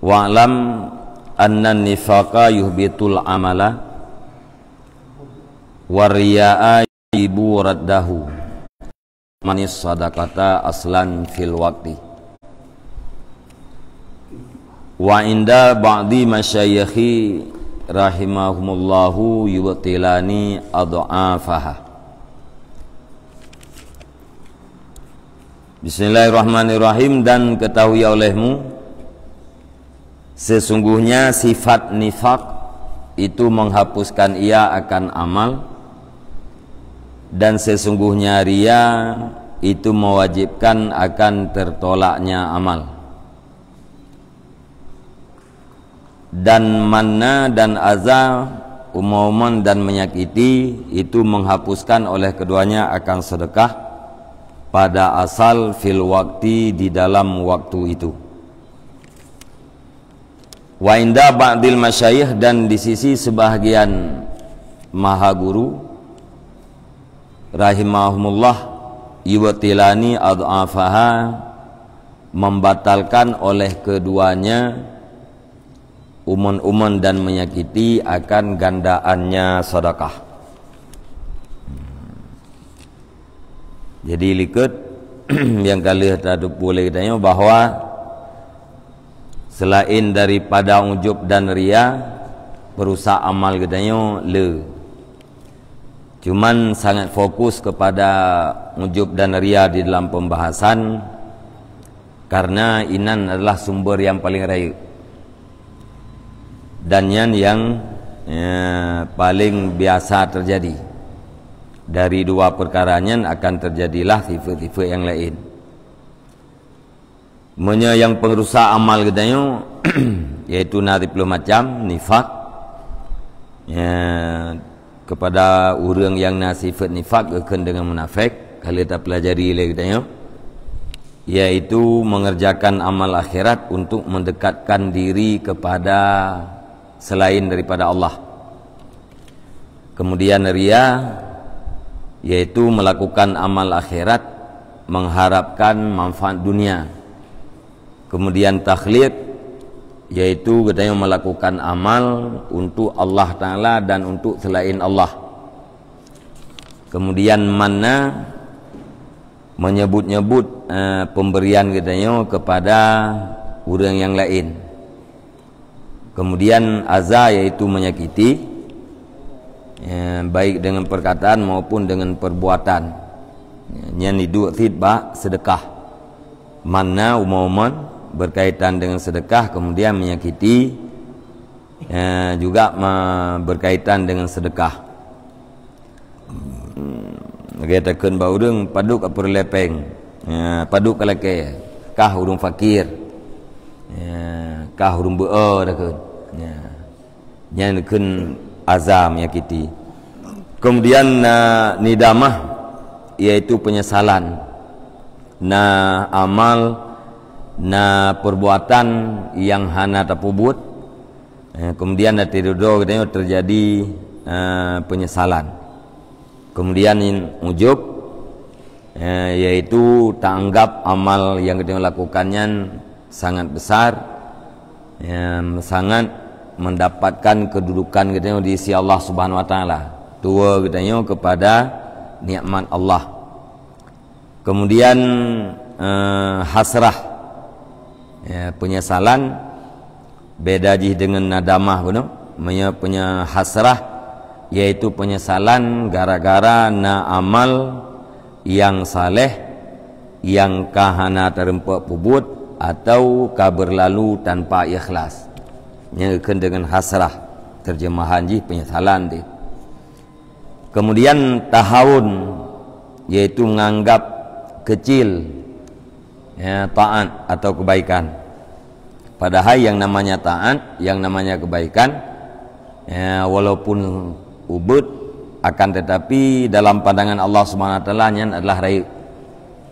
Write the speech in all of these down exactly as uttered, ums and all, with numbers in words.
Wa'lam anna nifaqa yuhbitul amala, wa riya'a yujibu raddahu. Manis sadaqata aslan fil waqti. Wa inda ba'di masyayikhi rahimahumullahu yubtilani adh'afaha. Bismillahirrahmanirrahim. Dan ketahui olehmu, sesungguhnya sifat nifak itu menghapuskan ia akan amal, dan sesungguhnya ria itu mewajibkan akan tertolaknya amal. Dan manna dan aza, umoman dan menyakiti, itu menghapuskan oleh keduanya akan sedekah pada asal fil waktu, di dalam waktu itu. Wa inda ba'dil masyayikh, dan di sisi sebahagian maha guru, rahimahumullah, yubtilani adh'afaha, membatalkan oleh keduanya uman-uman dan menyakiti akan gandaannya sedekah. Jadi likot nyang ka lheueh tateupeue lé geutanyoe bahwa selain daripada ujub dan ria, perusak amal geutanyoe le. Cuman sangat fokus kepada ujub dan ria di dalam pembahasan, karena inan adalah sumber yang paling rayeuk. Dan nyan yang, ya, paling biasa terjadi. Dari dua perkara nyan akan terjadilah sifat-sifat yang lain. Meunyoe nyang peurusak amal geutanyoe, yaitu na siploh macam, nifak. Ya, kepada ureuëng nyang na sifat nifak geukheun deungon munafék, ka lheueh tapeulajari lé geutanyoe, yaitu mengerjakan amal akhirat untuk mendekatkan diri kepada selain daripada Allah. Kemudian ria, yaitu melakukan amal akhirat mengharapkan manfaat dunia. Kemudian takhlid, yaitu geutanyoe melakukan amal untuk Allah Taala dan untuk selain Allah. Kemudian manna, menyebut-nyebut, eh, pemberian geutanyoe kepada ureuëng nyang laén. Kemudian aza, yaitu menyakiti, ya, baik dengan perkataan maupun dengan perbuatan. Ya, nyan iduek cit bak sedekah. Manna umoman berkaitan dengan sedekah, kemudian menyakiti, ya, juga ma-, berkaitan dengan sedekah. Hmm, lagée takheun bak ureuëng, padub ka peureulée péng. Ya, padub ka lakée. Kah ureuëng fakir. Ya, kah ureuëng beu-o takheun. Ya. Nyan kheun aza menyakiti. Kemudian na nidamah, yaitu penyesalan. Na amal, na perbuatan yang hana tapeubuet, eh, kemudian na tidodo geutanyoe terjadi, eh, penyesalan. Kemudian ujub, eh, yaitu taanggap amal nyang geutanyoe lakukan nyan sangat besar, ya, sangat mendapatkan kedudukan geutanyoe di sisi Allah Subhanahu Wa Taala. Tuwo geutanyoe kepada nikmat Allah. Kemudian, eh, hasrah, ya, penyesalan, beda jih dengan nadamah bunoe. Meunyoe penye-, hasrah, yaitu penyesalan gara-gara na amal nyang saleh nyang ka hana tareumpok peubuet atau ka berlalu tanpa ikhlas. Nyan geukheun dengan hasrah, terjemahan jih penyesalan teuh. Kemudian tahawun, yaitu menganggap kecil, ya, taat atau kebaikan. Padahai yang namanya taat, yang namanya kebaikan, ya, walaupun ubit, akan tetapi dalam pandangan Allah Subhanahu Wa Taala nyan adalah rayeuk.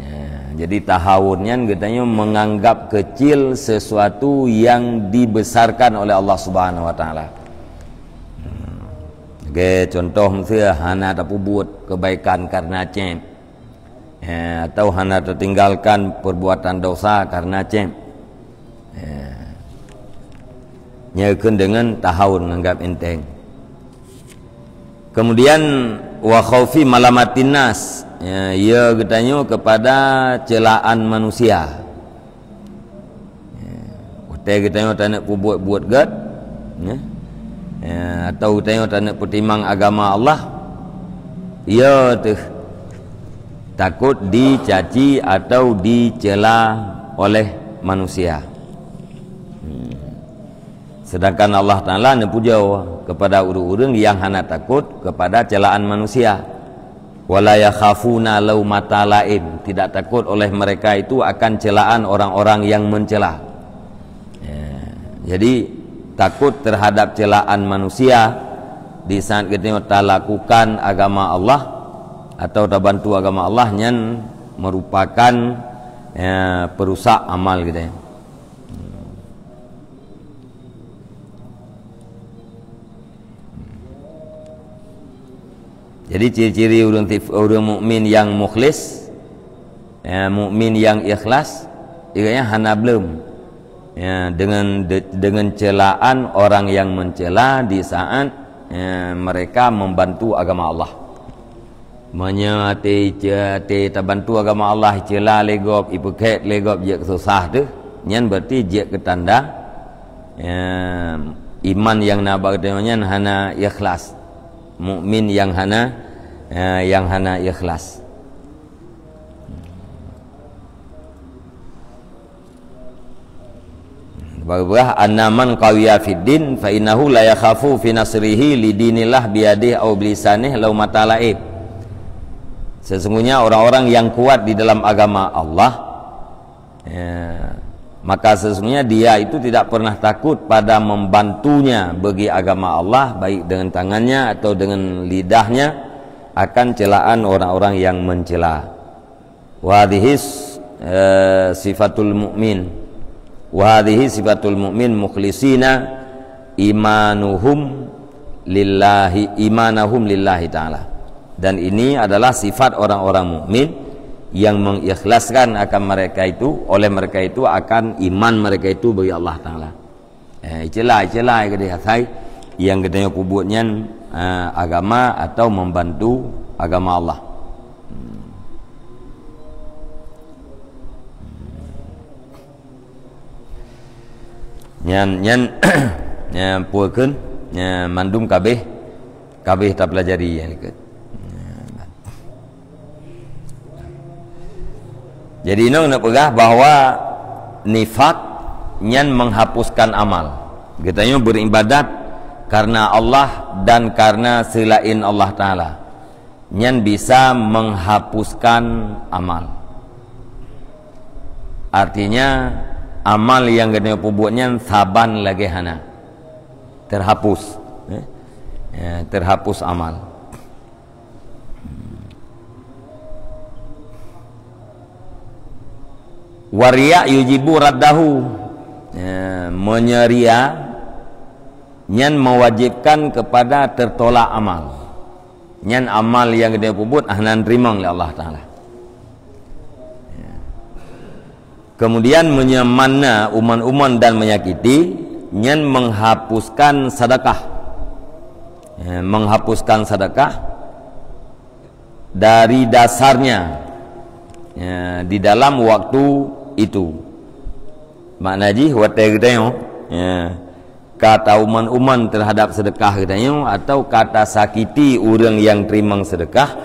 Ya, jadi tahawun nyan geutanyoe menganggap kecil sesuatu yang dibesarkan oleh Allah Subhanahu Wa Taala. Hmm. Oke, contoh misalnya hana tapeubuet kebaikan karena cem. Ya, atau hana tatinggalkan perbuatan dosa karena cem. Ya. Nyan kheun deungon tahaun, nganggap enteng. Kemudian, wa khaufi malamatin nas, ya, ya geutanyoe kepada celaan manusia. Ya, watée geutanyoe taneuk peubuet buet gét, ya, ya, atau geutanyoe taneuk peutimang agama Allah, ya teuh takot dicaci atau dicela oleh manusia. Hmm. Sedangkan Allah Taala neupujoe kepada ureuëng-ureuëng nyang hana takot kepada celaan manusia. Wala yakhafuna laumata laim, tidak takut oleh mereka itu akan celaan orang-orang yang mencela. Ya, jadi takut terhadap celaan manusia di saat geutanyoe talakukan agama Allah atau tabantu agama Allah nyan merupakan, ya, perusak amal geutanyoe. Jadi ciri-ciri ureuëng tif-, ureuëng mukmin nyang mukhlis, ya, mukmin nyang ikhlas, ianya hana bleuem, ya, dengan de-, dengan celaan orang yang mencela di saat, ya, mereka membantu agama Allah. Meunyoe até ice-, até tabantu agama Allah, icela lé gob, ipeukét lé gob, jeuet keu susah teuh, nyan berarti jeuet keu tanda, ya, iman nyang na bak geutanyoe nyan hana ikhlas. Mukmin nyang hana, ya, nyang hana ikhlas. Bak geupeugah, "Anna man qawiya fid din, fa innahu la yakhafu fi nasrihi li dinillah biyadihi aw bilisanih laumata laim." Sesungguhnya orang-orang yang kuat di dalam agama Allah, ya, maka sesungguhnya dia itu tidak pernah takut pada membantunya bagi agama Allah, baik dengan tangannya atau dengan lidahnya, akan celaan orang-orang yang mencela. Wa hadhihi, eh, sifatul mu'min. Wa hadhihi sifatul mu'min mukhlisina imanuhum lillahi, imanahum lillahi ta'ala. Dan ini adalah sifat orang-orang mukmin yang mengikhlaskan akan mereka itu, oleh mereka itu akan iman mereka itu bagi Allah Ta'ala. Eh, iceulai, iceulai keudeh asai nyang geutanyoe peubuet nyan, eh, agama atau membantu agama Allah. Hmm. Nyan, nyan, nyan peue kheun, nyan mandum kabeh, kabeh tapeulajari nyang likot. Jadi, inong neupeugah bahwa nifak nyan menghapuskan amal. Geutanyoe beribadat karena Allah dan karena selain Allah Ta'ala. Nyan bisa menghapuskan amal. Artinya, amal nyang geutanyoe peubuet nyan saban lagée hana. Terhapus. Eh? Ya, terhapus amal. Wariya yujibu raddahu. Ya, meunyoe riya nyan mewajibkan kepada tertolak amal. Nyan amal nyang geutanyoe peubuet hana teurimong lé Allah Ta'ala. Ya. Kemudian meunyoe manna, umon-umon dan menyakiti, nyan menghapuskan sedekah. Ya, menghapuskan sedekah dari dasarnya, ya, di dalam waktu itu. Makna jih, watée geutanyoe, ya, ka taumon-umon terhadap sedekah geutanyoe atau ka tasakiti ureuëng nyang teurimong sedekah,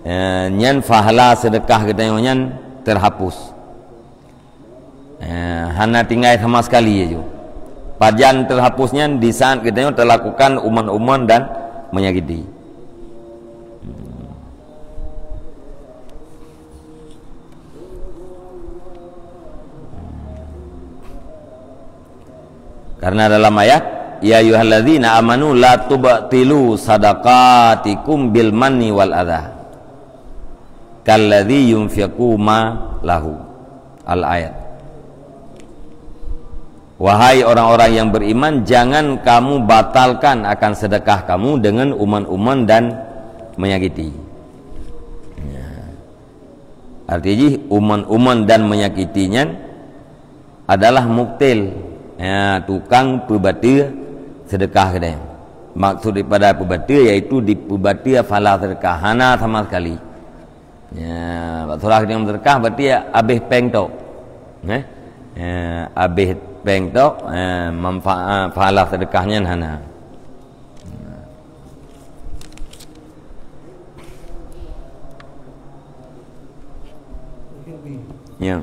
eh, nyan pahala sedekah geutanyoe nyan terhapus. Eh, hana tinggai sama sekali laju. Pajan terhapus nyan di saat geutanyoe talakukan umon-umon dan menyakiti. Karena dalam ayat, "Ya ayyuhalladzina amanu la tubtilu sadaqatikum bil manni wal adza, kalladzi yunfiqu malahu." Al-ayat. Wahai orang-orang yang beriman, jangan kamu batalkan akan sedekah kamu dengan umon-umon dan menyakiti. Ya. Arti jih, umon-umon dan menyakiti nyan adalah mubtil, Ya, tukang peubateue seudeukah geutanyoe. Maksud daripada peubateue yaitu dipeubateue pahala seudeukah, hana sama sekali. Ya, bak surah geutanyoe meuseudeukah berarti ya, abéh péng tok. Eh? Ya, abéh péng tok, eh, manfaat pahala seudeukah nyan hana. Ya.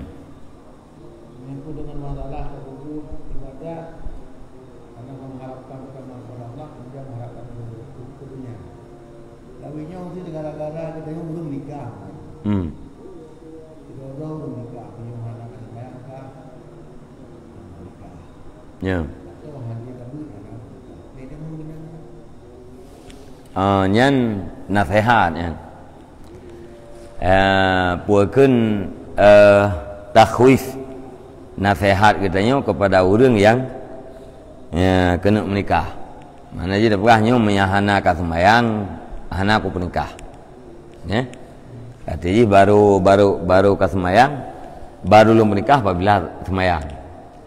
Menyangkut dengan masalah tersebut ibadah, karena mengharapkan keutamaan pada Allah, kemudian mengharapkan ke dunia. Tapi nyoe sih gara-gara kita yang belum nikah. Hmm. Kita orang belum nikah, punya anak sembahyang kah? Nikah. Ya. Atau hadiah kabut, anak nikah. Dia kan belum nikah. Ah, nyan nasihat nyan. Eh, peue kheun, eh, takhwif, nasihat geutanyoe kepada ureuëng nyang, ya, keuneuk meunikah. Makna jih tapeugah nyoe meunyo hana ka seumayang, hana kupeunikah. Ya. Arti jih baru, baru, baru ka seumayang, baru lôn peunikah apabila seumayang.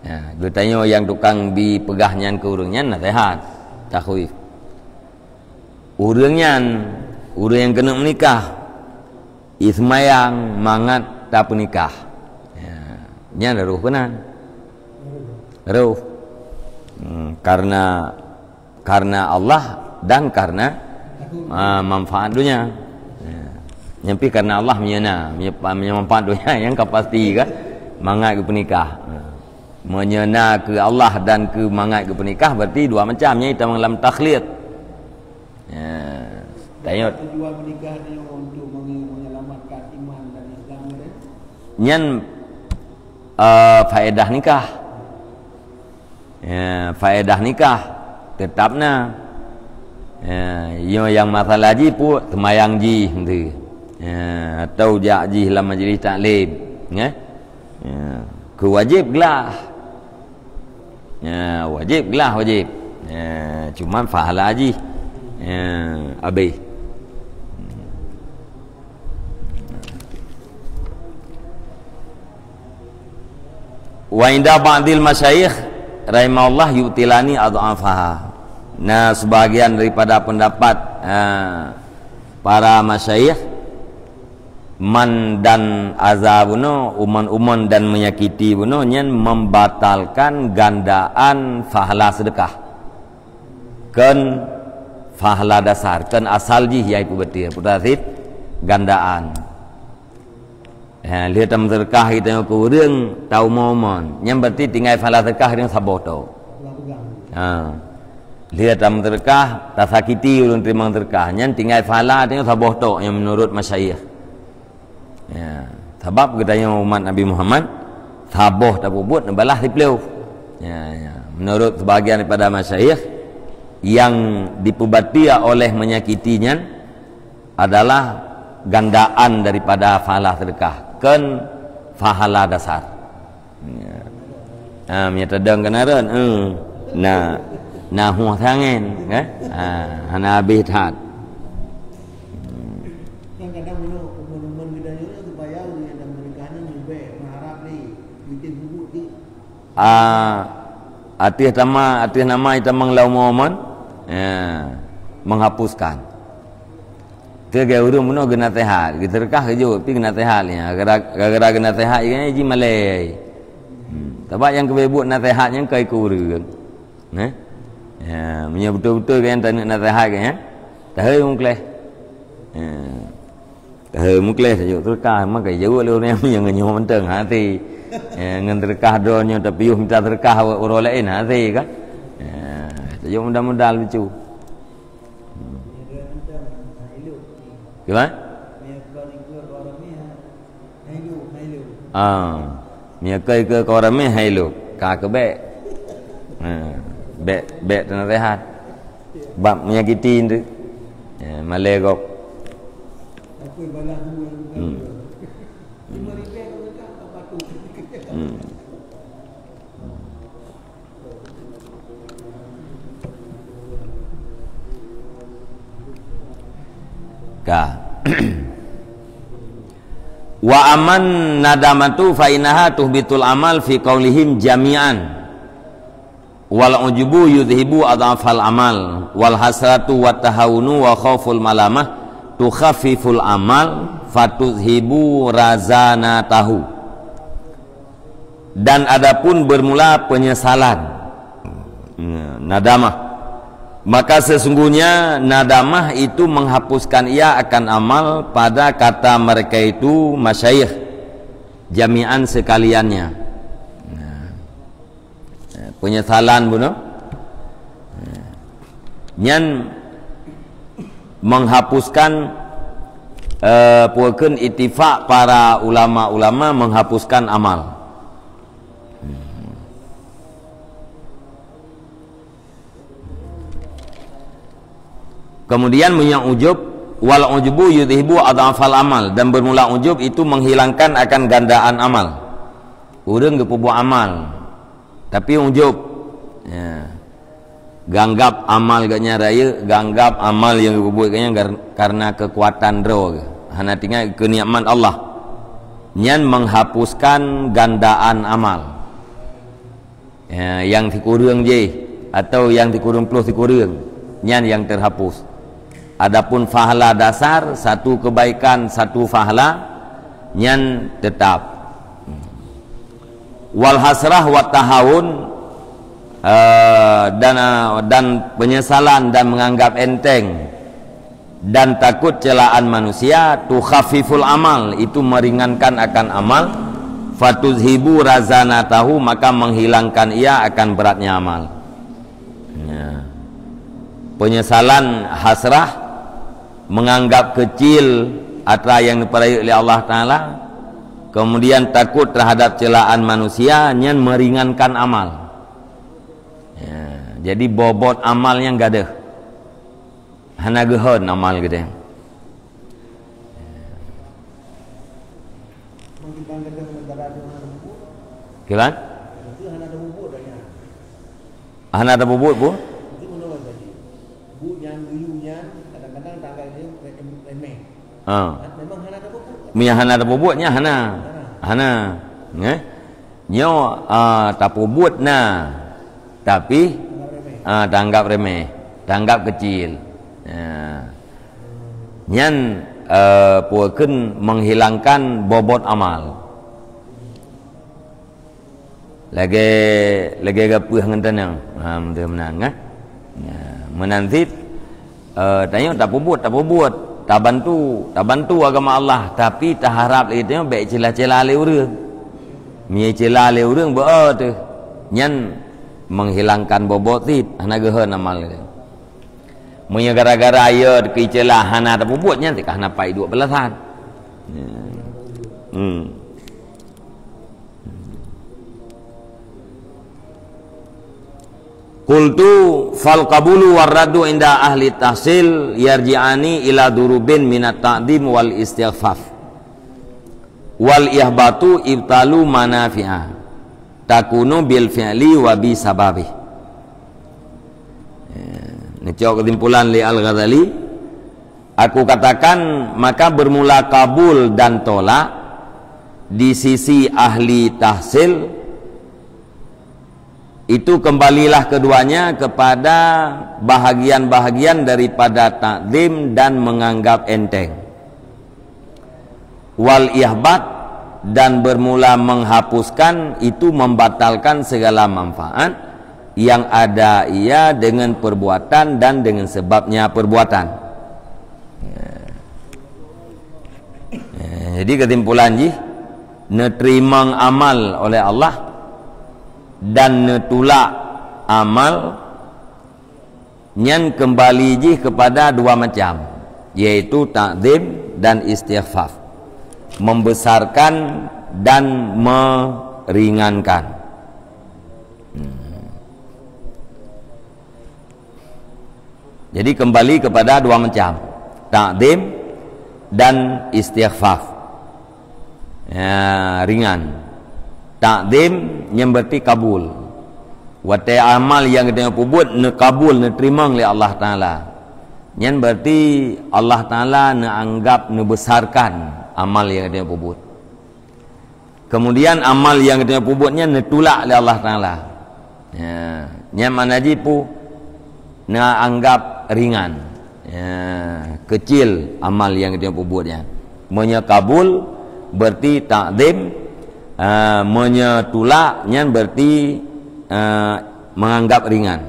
Ya, geutanyoe nyang tukang jipeugah nyan keu ureuëng nyan nasihat, takhwif. Ureuëng nyan, ureuëng nyang keuneuk meunikah, iseumayang mangat tapeunikah. Ya, nyan roh keunan. Roh. Hmm, karena, karena Allah dan karena, ah, manfaat dunia. Ya. Nyang pih karena Allah meunyo na, meunyo, meunyo manfaat dunia nyang ka pasti kan mangat geupeunikah. Ha. Meunyo na keu Allah dan keu mangat geupeunikah, berarti dua macam. Nyan tamong lam takhlid. Ya. Tayot. Tujuan menikah ni untuk menge-, menyelamatkan iman dan Islam ni. Nyan, eh, faedah nikah. Ya, faedah nikah tetap na. Ya, yo nyang masalah jih pun seumayang jih nanti. Ya, atau jak jih lam majlis taklim, ya. Ya, keu wajib glah. Ya, wajib glah, wajib. Ya, cuman pahala jih, ya, habis. Wa inda ba'dil masyayikh rahimahullah yubtilani adhafaha. Nah, sebahagian daripada pendapat, ha, para masyayikh, man dan aza bunoe, uman-uman dan menyakiti bunoe, nyan membatalkan gandaan pahala sedekah. Kon pahala dasar, kon asal jih yaitu beutôi, putra sit gandaan. Ha, lheueh tameuseudeukah geutanyoe keu ureuëng tau momon. Nyan berarti tinggai pahala seudeukah geutanyoe saboh tok. Ha. Lheueh tameuseudeukah, tasakiti ureuëng teurimong seudeukah. Nyan tinggai pahala geutanyoe saboh tok nyang menurut masyayikh. Ya, sabab geutanyoe umat Nabi Muhammad, saboh tapeubuet neubalah siplôh. Ya, ya. Menurut sebahagian daripada masyayikh, yang dipeubatia oleh menyakiti nyan, adalah gandaan daripada pahala seudeukah, kon pahala dasar. Ya. Ha, meunyo tadong keunaran, eh, na, na hueh tangen, kan? Ha, hana habéh that. Kan kadang bunoe, umon-umon geutanyoe nyoe supaya ureuëng nyang meuninggai nyan leubeh meuharab lé, titah bubuet jih. Ah, ateueh nama, ateueh nama itamong lam umon, ya, menghapuskan. Teuga ureuëng bunoe geunaseuhat, geuseudeukah geujok, pi geunaseuhat nyan. Gara-gara, gara-gara geunaseuhat, nyan jih malée. Hmm. Sabab nyang keubeue buet naseuhat nyan ka ikeu ureuëng. Nah. Ya, meunyoe beutôi-beutôi ka nyang taneuk naseuhat ka nyan, tahe meukleh. Ya. Tahe meukleh tajok seudeukah, maka jaweueb lé ureuëng nyang nyoe mantong hase. Ya, ngon seudeukah droeneuh tapiôh mita seudeukah uroe laén hase kan. Ya, tajok modal-modal lucu. Kiban? Ah, meunyo keu, keu orang ramé hai lôn, ka keu bék. Ha, bék, bék teunaseuhat. Bab menyakiti tu. Ya, malée gob. Hmm. Hmm. Ka. Wa amman nadamatu fa innaha tuhbitul amal fi qaulihim jami'an. Wal ujubu yudhibu adhafal amal, wal hasratu wat tahawunu wa khauful malamah tukhaffiful amal fatuzhibu razanatahu. Dan adapun bermula penyesalan, nadamah, maka sesungguhnya nadamah itu menghapuskan ia akan amal pada kata mereka itu masyayikh jami'an sekaliannya. Nah, penyesalan bunoe. Nyan menghapuskan, eh, peue kheun, ittifak para ulama-ulama menghapuskan amal. Kemudian meunyoe ujub, wal ujubu yudhibu adhafal amal, dan bermula ujub itu menghilangkan akan gandaan amal. Ureuëng geupeubuet amal, tapi ujub. Ya. Ganggab amal geuh nyan rayeuk, ganggab amal nyang geubuet geuh nyan gar-, karena keukuatan droe geuh. Hana teuingat keu nikmat Allah. Nyan menghapuskan gandaan amal. Ya, nyang sikureueng jih atau nyang sikureueng ploh sikureueng, nyan nyang terhapus. Adapun pahala dasar, satu kebaikan, satu pahala, nyan tetap. Wal hasrah wat tahawun, eh, dan, eh, dan penyesalan dan menganggap enteng dan takut celaan manusia, tukhaffiful amal, itu meringankan akan amal, fatuzhibu razanatahu, maka menghilangkan ia akan beratnya amal. Ya. Penyesalan, hasrah, menganggap kecil atra nyang neupeurayeuk lé Allah Taala, kemudian takut terhadap celaan manusia, nyan meringankan amal. Ya, jadi bobot amal nyang gadôh. Hana geuhon amal geutanyoe. Kiban? Hana tapeubuet pun? Ha. Meunyo hana tapeubuet, nyan hana. Hana. Nggih. Nyoe, ah, tapeubuet na, tapi, ah, taanggap remeh, taanggap kecil. Ya. Nyan, eh, peue kheun, menghilangkan bobot amal. Lagée, lagée gapeuh ngon tanyoe. Ha, meunan, meunan, eh? Ya, meunan cit, eh, tanyoe tapeubuet, tapeubuet, tabantu, tabantu agama Allah, tapi taharab lé tanyoe bék cila-cila lé ureuëng. Meunyo cila lé ureuëng, beu teuh. Nyan menghilangkan bobot cit, hana geuhon amal geuh. Meunyo gara-gara yo keu cila hana tapeubuet, nyan teuka hana pai duek balasan. Hmm. Qultu fal qabulu war raddu inda ahli tahsil yarji'ani ila durubin minat ta'dim wal istighfaf. Wal ihbatu ibtalu manafi'a takunu bil fi'li wa bi sababi. Ya, neucok kesimpulan lé Al-Ghazali, aku katakan, maka bermula kabul dan tolak di sisi ahli tahsil, itu kembalilah keduanya kepada bahagian-bahagian daripada takdim dan menganggap enteng. Wal ihbat, dan bermula menghapuskan, itu membatalkan segala manfaat yang ada ia dengan perbuatan dan dengan sebabnya perbuatan. Ya. Ya, jadi kesimpulan jih, neuteurimong amal oleh Allah dan neutulak amal, nyan kembali jih kepada dua macam, yaitu takdim dan istighfaf, membesarkan dan meringankan. Hmm. Jadi kembali kepada dua macam, takdim dan istighfaf. Ya, ringan. Takdim nyan berarti kabul. Watée amal nyang geutanyoe peubuet neukabul, neuteurimong lé Allah Taala. Nyan berarti Allah Taala neuanggap, neubesarkan amal nyang geutanyoe peubuet. Kemudian amal nyang geutanyoe peubuet nyan neutulak lé Allah Taala. Ya, nyan makna jih pu na anggap ringan. Ya, kecil amal nyang geutanyoe peubuet nyan. Meunyoe kabul berarti takzim, ah, meunyoe tulak nyan berarti, ah, menganggap ringan.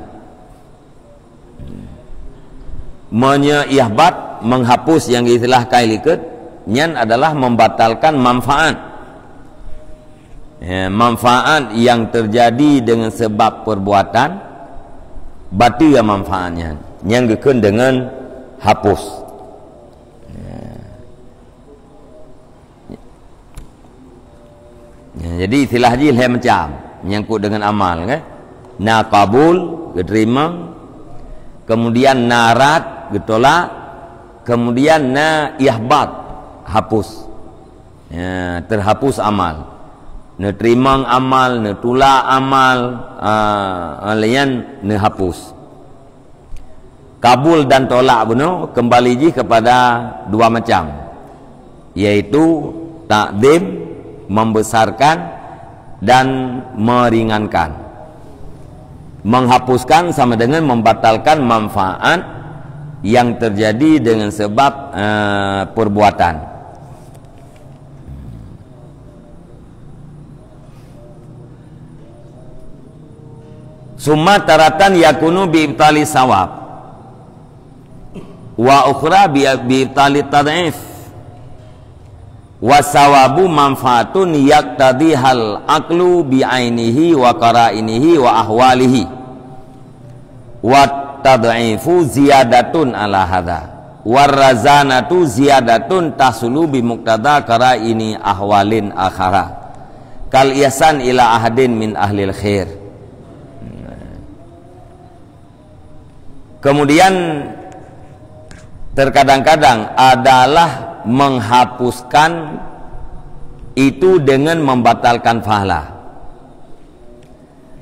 Meunyoe ihbat, menghapus nyang geuistilahkan likot, nyan adalah membatalkan manfaat. Ya, manfaat yang terjadi dengan sebab perbuatan, bateue manfaat nyan. Nyang geukheun dengan hapus. Ya. Ya, jadi istilah jih lhée macam menyangkut dengan amal, kan? Na kabul, geuteurimong, kemudian na rad, geutolak, kemudian na ihbat, hapus. Ya, terhapus amal. Neuteurimong amal, neutulak amal, ah, laén neuhapus. Kabul dan tolak bunoe kembali jih kepada dua macam, yaitu takzim, membesarkan, dan meringankan. Menghapuskan sama dengan membatalkan manfaat yang terjadi dengan sebab, eh, perbuatan. Summa taratan yakunu bi ibtali sawab, wa ukhra bi, bi ibtali tad'if. Wa sawabu manfaatun yaqtadihal aqlu bi ainihi wa qarainihi wa ahwalihi. Wa tad'ifu ziyadatun ala hadza. War razanatu ziyadatun tahsulu bi muqtada qaraini ahwalin akhara. Kal ihsan ila ahadin min ahlil khair. Kemudian terkadang-kadang adalah menghapuskan itu dengan membatalkan pahala.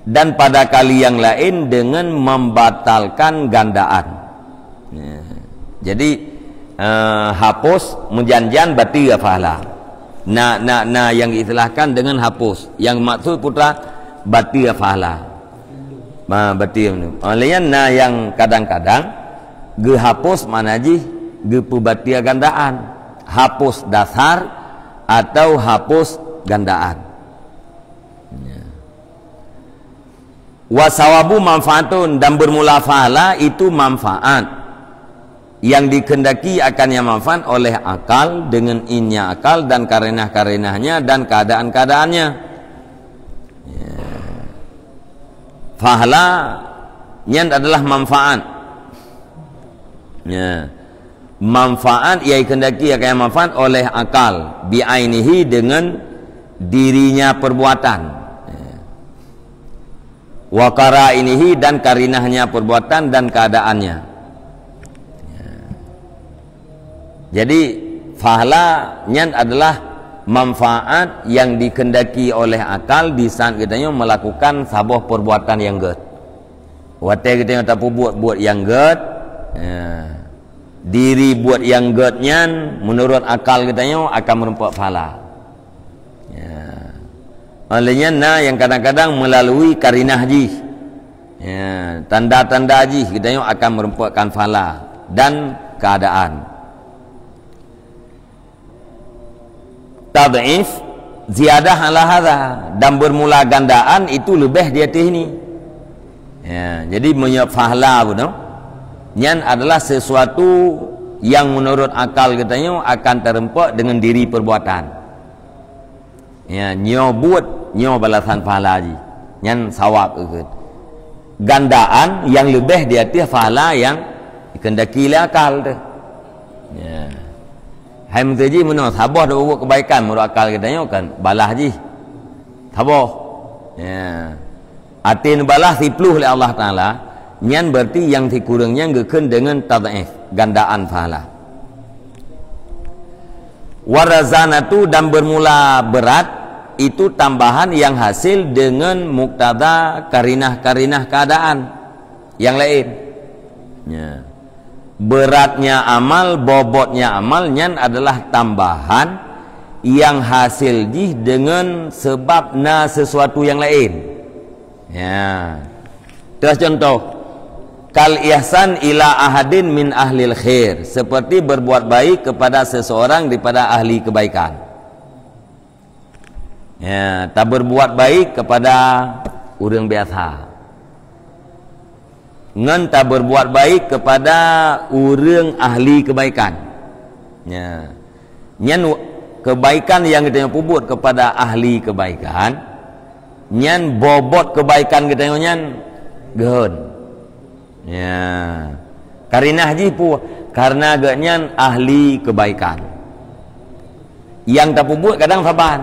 Dan pada kali yang lain dengan membatalkan gandaan. Ya. Jadi, eh, hapus meujan-jan bateue pahala. Na, na, na nyang diistilahkan dengan hapus. Nyang maksud putra bateue pahala. Ma, bateue. Laén na nyang kadang-kadang geuhapus makna jih geupeubateue gandaan. Hapus dasar atau hapus gandaan. Ya. Wa sawabu manfaatun, dan bermula pahala itu manfaat yang dikehendaki akannya manfaat oleh akal dengan innya akal dan karenah-karenahnya dan keadaan-keadaannya. Ya. Pahala nyan adalah manfaat. Ya. Manfaat yang dikehendaki akannya manfaat oleh akal, bi ainihi, dengan dirinya perbuatan. Ya. Wa qarainihi, dan karinahnya perbuatan dan keadaannya. Jadi, pahala nyan adalah manfaat yang dikehendaki oleh akal di saat geutanyoe melakukan saboh perbuatan nyang gét. Watée geutanyoe tapeubuet buet nyang gét, ya, diri buet nyang gét nyan menurut akal geutanyoe akan meurumpok pahala. Ya. Oleh nyan na nyang kadang-kadang melalui karinah jih. Ya, tanda-tanda jih geutanyoe akan meurumpokkan pahala dan keadaan. Tad'if ziyadah ala hadza, dan bermula gandaan itu leubeh di ateueh ini. Ya, jadi meunyoe pahala bunoe, nyan adalah sesuatu yang menurut akal geutanyoe akan tarumpok dengan diri perbuatan. Ya, nyoe buet, nyoe balasan pahala jih. Nyan sawab eukeuet. Gandaan nyang leubeh di ateueh pahala nyang dikehendaki lé akal teuh. Ya. Hai meuteujih meunoe, saboh tabuet kebaikan meunurot akal geutanyoe kan balah jih. Saboh. Ya. Até neubalah siploh lé Allah Taala, nyan berarti nyang sikureueng nyan geukheun deungon tad'if, gandaan pahala. Warazanatu, dan bermula berat, itu tambahan yang hasil dengan muktada karinah-karinah keadaan yang lain. Ya. Beratnya amal, bobotnya amal, nyan adalah tambahan yang hasil jih dengan sebab na sesuatu yang lain. Ya. Terus contoh, kal ihsan ila ahadin min ahlil khair, seperti berbuat baik kepada seseorang daripada ahli kebaikan. Ya, ta berbuat baik kepada ureuëng biasa. Ngon ta berbuat baik kepada ureuëng ahli kebaikan. Ya. Nyan kebaikan nyang geutanyoe peubuet kepada ahli kebaikan, nyan bobot kebaikan geutanyoe nyan geuhon. Ya. Karinah jih pu karena geuhnyan ahli kebaikan. Nyang ta peubuet kadang saban.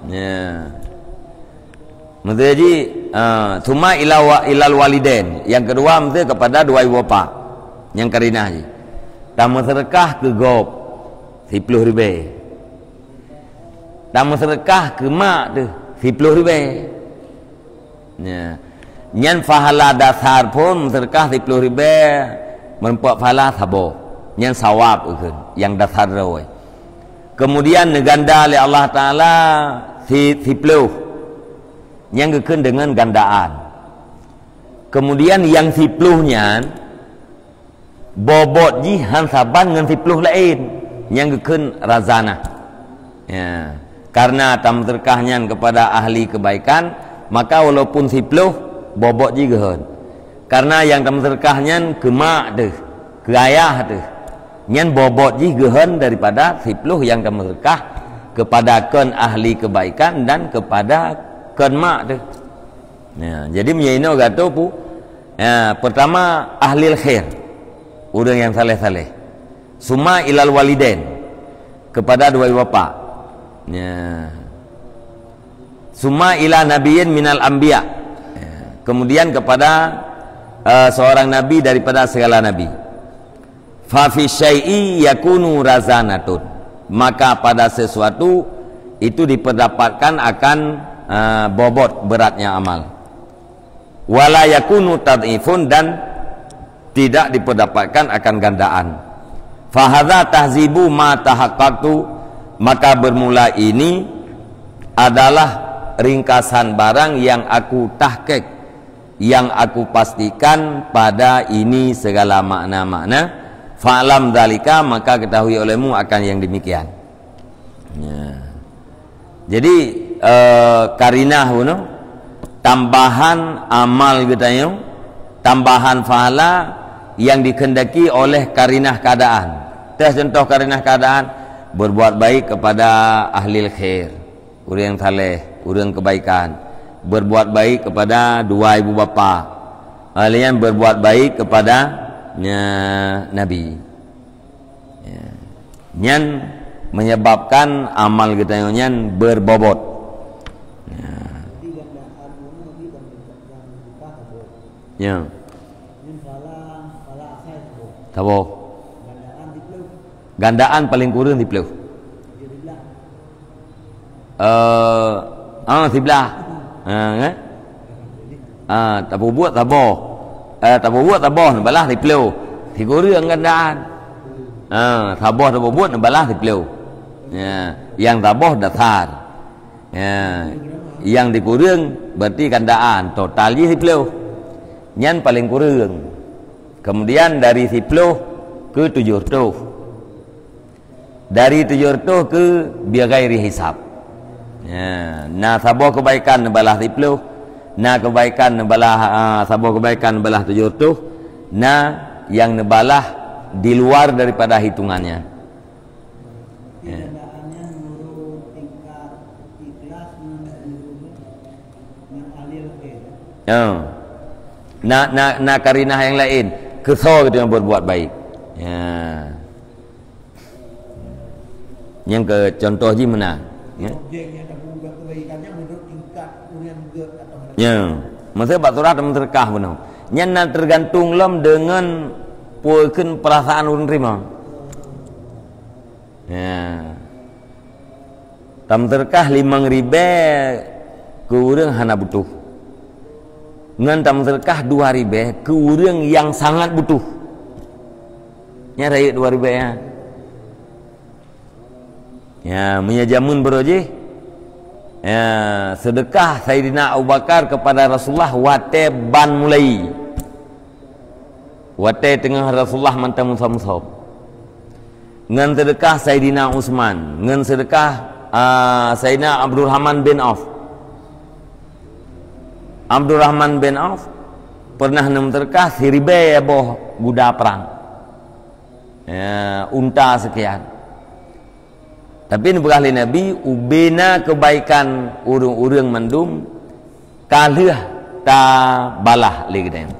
Ya. Maksudnya ji, ah, summa ila wa-, ilal walidain. Yang kedua mesti kepada dua ibu bapa. Nyang karinah ji. Ta meuseudeukah keu gob siploh ribée. Ta meuseudeukah keu mak teuh siploh ribée. Ya. Nyan pahala dasar phon meuseudeukah siploh ribée meureumpok pahala saboh. Nyan sawab ukheun nyang dasar droe. Kemudian neuganda lé Allah Taala si-, siploh. Nyang geukheun deungon gandaan. Kemudian nyang siploh nyan bobot jih han saban ngon siploh laén nyang geukheun razanah. Ya. Karena ta meuseudeukah nyan kepada ahli kebaikan, maka walaupun siploh bobot jih geuhon. Karena nyang ta meuseudeukah nyan keu mak teuh, keu ayah teuh. Nyan bobot jih geuhon daripada siploh nyang ta meuseudeukah kepada kon ahli kebaikan dan kepada kon mak teuh. Ya, jadi meunyoe inoe gatoe pu, ya, pertama ahlil khair, ureuëng nyang saleh-saleh. Summa ilal walidain, kepada dua ibu bapa. Ya. Summa ila nabiyyin minal anbiya. Ya. Kemudian kepada, eh, seorang nabi daripada segala nabi. Fa fi syai'i yakunu razanatun. Maka pada sesuatu itu diperdapatkan akan, eh, bobot beratnya amal. Wala yakunu tad'ifun, dan tidak diperdapatkan akan gandaan. Fahadza tahzibu ma tahaqqaqtu, maka bermula ini adalah ringkasan barang yang aku tahqiq, yang aku pastikan pada ini segala makna-makna. Fa'lam dzalika, maka ketahui olehmu akan yang demikian. Ya. Jadi, eh, karinah bunoe, tambahan amal geutanyoe, tambahan pahala yang dikehendaki oleh karinah keadaan. Teuh contoh karinah keadaan, berbuat baik kepada ahlil khair, ureuëng saleh, ureuëng kebaikan, berbuat baik kepada dua ibu bapa, laén berbuat baik kepada, ya, nabi. Ya. Nyan menyebabkan amal geutanyoe nyan berbobot. Ya. Ya. Saboh. Gandaan paling kureueng siploh. Eh, ah, siblah. Ha, kan? Ah, tapeubuet saboh. Eh, tapeubuet saboh neubalah siploh. Sikureueng gandaan. Ah, saboh tapeubuet neubalah siploh. Ya, nyang saboh dasar. Ya, nyang sikureueng berarti gandaan, total jih siploh. Nyan paling kureueng. Kemudian dari siploh ke tujoh reutôh. Dari tujoh reutôh ke bighairi hisab. Ya, na saboh kebaikan neubalah siploh, na kebaikan neubalah, ah, saboh kebaikan neubalah tujoh reutôh, na nyang neubalah di luar daripada hitungannya. Ya. Ya. Na, na, na karinah nyang laén, keusoe geutanyoe berbuat baik. Ya. Nyang keu contoh jih meunan, ya. Objek nyang tapeugah kebaikan nyan meunurot tingkat ureuëng geuh atau hana. Ya. Maksud bak surah dan meuseudeukah bunoe. Nyan na teugantung lom deungon peue kheun peurasaan ureuëng teurimong. Ya. Tameuseudeukah limong ribée keu ureuëng hana butuh. Ngon tameuseudeukah dua ribée keu ureuëng nyang sangat butuh. Nyan rayeuk dua ribée nyan. Ya, meunyoe jameun baroe jih, Ya, seudeukah Saidina Abu Bakar keupada Rasulullah watée ban mulai. Watée teungoh Rasulullah mantong musom-musom. Ngon seudeukah Saidina Utsman, ngon seudeukah, ah, Saidina Abdurrahman bin Auf. Abdurrahman bin Auf pernah neuseudeukah siribée boh guda prang. Ya, unta sekian. Tapi neupeugah lé Nabi, ubena keubaikan ureuëng-ureuëng mandum ka lheueh tabalah lé geutanyoe.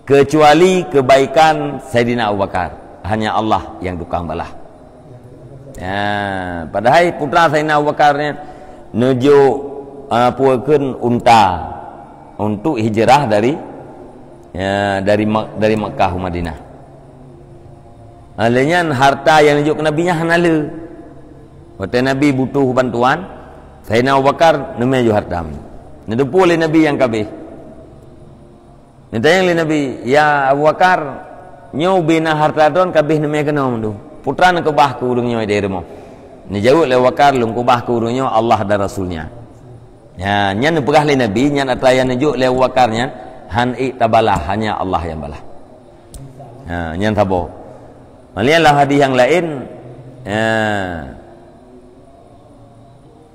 Keucuali keubaikan Saidina Abu Bakar, hanya Allah nyang tukang balah. Ya, padahai putra Saidina Abu Bakar nyan neujok, ah, peue kheun unta untuk hijrah dari, ya, dari Mek-, dari Mekah ke Madinah. Ha, lé nyan harta nyang neujok keu Nabi nyan hana le. Watée Nabi butuh bantuan, Saidina Abu Bakar neumé ju harta. Neuteupeue lé Nabi nyang ka abéh. Neutanyong lé Nabi, "Ya Abu Bakar, nyoe ubena harta droen ka abéh neumé keunoe mandum. Peue treuk neukeubah keu ureuëng nyoe di rumoh?" Neujaweueb lé Abu Bakar, "Lôn keubah keu ureuëng nyoe Allah dan Rasul-Nya." Ya, nyan neupeugah lé Nabi, nyan atra nyang neujok lé Abu Bakar nyan, han ék tabalah, hanya Allah nyang balah. Ha, nyan saboh. Meulian lam hadis nyang laén, ya,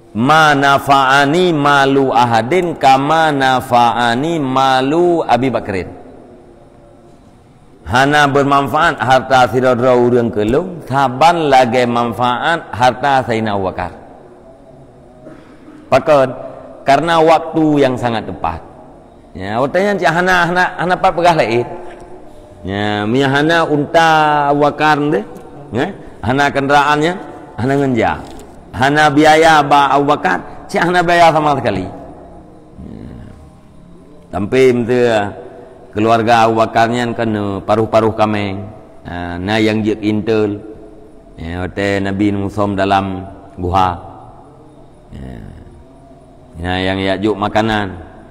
"Ma nafa'ani malu ahadin kama nafa'ani malu Abi Bakrin." Hana beumanfaat harta sidroe-droe ureuëng keu lôn saban lagée manfaat harta Saidina Abu Bakar. Pakon? Karena waktu nyang sangat tepat. Ya, watée nyan cit hana, hana, hana pat peugah laén. Ya, meunyo hana unta Abu Bakar deh, ya, hana kendaraan nyan, hana ngon jak. Hana biaya bak Abu Bakar, cit hana biaya sama sekali. Ya. Sampai meuteue keuluwarga Abu Bakar nyan kan, eh, paruh-paruh kaméng. Ha, na nyang jeuet intel. Ya, watée Nabi musom dalam guha. Ya. Na nyang jak jok makanan.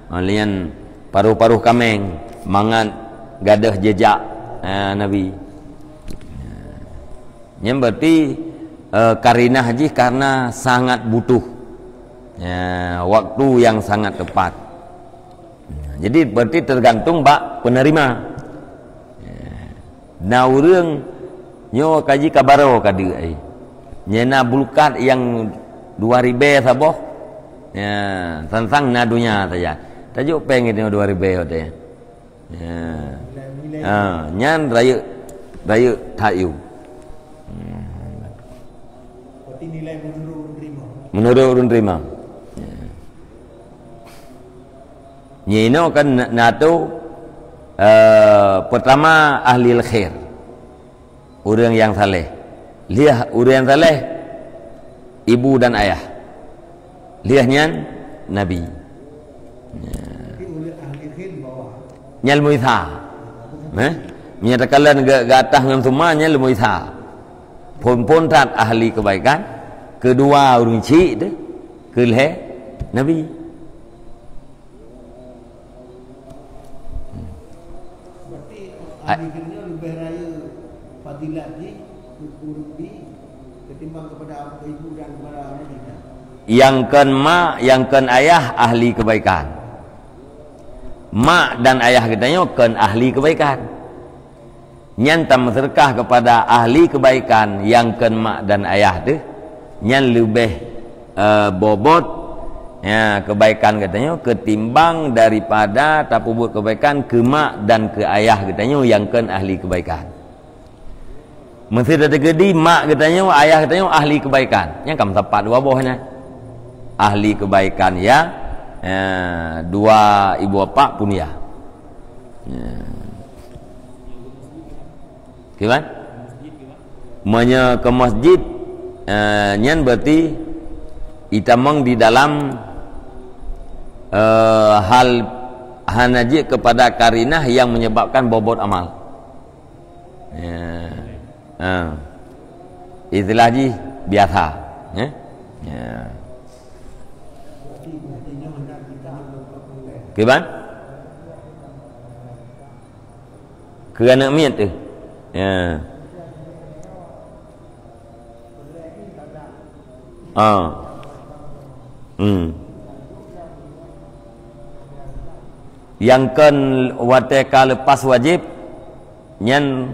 Ha, lé nyan paruh-paruh kaméng mangat gadôh jeujak, ha, Nabi. Ya. Nyan berarti, eh, karinah jih karena sangat butuh. Ya, waktu yang sangat tepat. Jadi berarti tergantung bak penerima. Na ureuëng nyoe kaji ka barô ka deuek ai. Nyan na bulukat nyang dua ribée saboh. Ya, sang-sang na donya saja. Tajok péng nyoe dua ribée watée. Ya. Ha, nyan rayeuk, rayeuk that yue. Hmm. Berarti nilai menurut ureuëng terima. Menurut ureuëng terima. Ya. Nyoe inoe kan na, na tu, eh, pertama ahli khair. Ureuëng nyang saleh. Lheueh ureuëng nyang saleh, ibu dan ayah. Lheueh nyan, Nabi. Ya. Nyan leumui sa. Eh? Meunyo takalon geu-, geuatah ngon summa, nyan leumui sa. Phon-phon that ahli kebaikan, keudua ureuëng chik tu, keulhée Nabi. Berarti ahli keunoe leubeh rayeuk fadilat jih ureuëng bi ketimbang kepada ibu dan kepada anak kita. Nyang kon mak, nyang kon ayah ahli kebaikan. Mak dan ayah geutanyoe kon ahli kebaikan. Nyan tameuseudeukah keupada ahli keubaikan nyang kon mak dan ayah teuh, nyan leubeh, eh, bobot, ya, keubaikan geutanyoe keutimbang daripada tapeubuet keubaikan keu mak dan keu ayah geutanyoe nyang kon ahli keubaikan. Meuseuti teukeudi mak geutanyoe, ayah geutanyoe ahli keubaikan, nyan ka meusapat dua boh nyan. Ahli keubaikan ya, ya, dua ibu bapak pun ya. Ya. Kiban? Meunyoe keu masjid, eh, nyan berarti itamong di dalam, eh, hal hana jeuet keupada karinah nyang menyebabkan bobot amal. Ya. Ha. Istilah jih biasa, ya. Ya. Kiban? Keu aneuk miet teuh. Ya. Ah. Hmm. Nyang kon watée ka leupah wajéb, nyan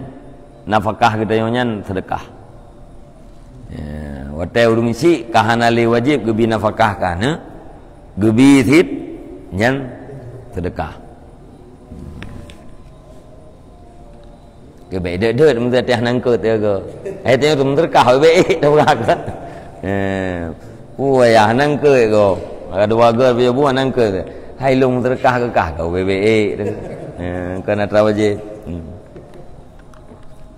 nafakah geutanyoe nyan seudeukah. Ya, watée ureuëng syiek ka hana lé wajéb geubi nafakah ka hana, geubi cit nyan seudeukah. Keu bék deuet-deuet meuseuti hana eungkôt ya go. Hai teuh meuseudeukah bék ék tabrak. Eh, puih ya hana eungkôt go. Maka dua go piye buah hana eungkôt. Hai lôn meuseudeukah keu kah go bék ék. Eh, kon atra wajéb. Hmm.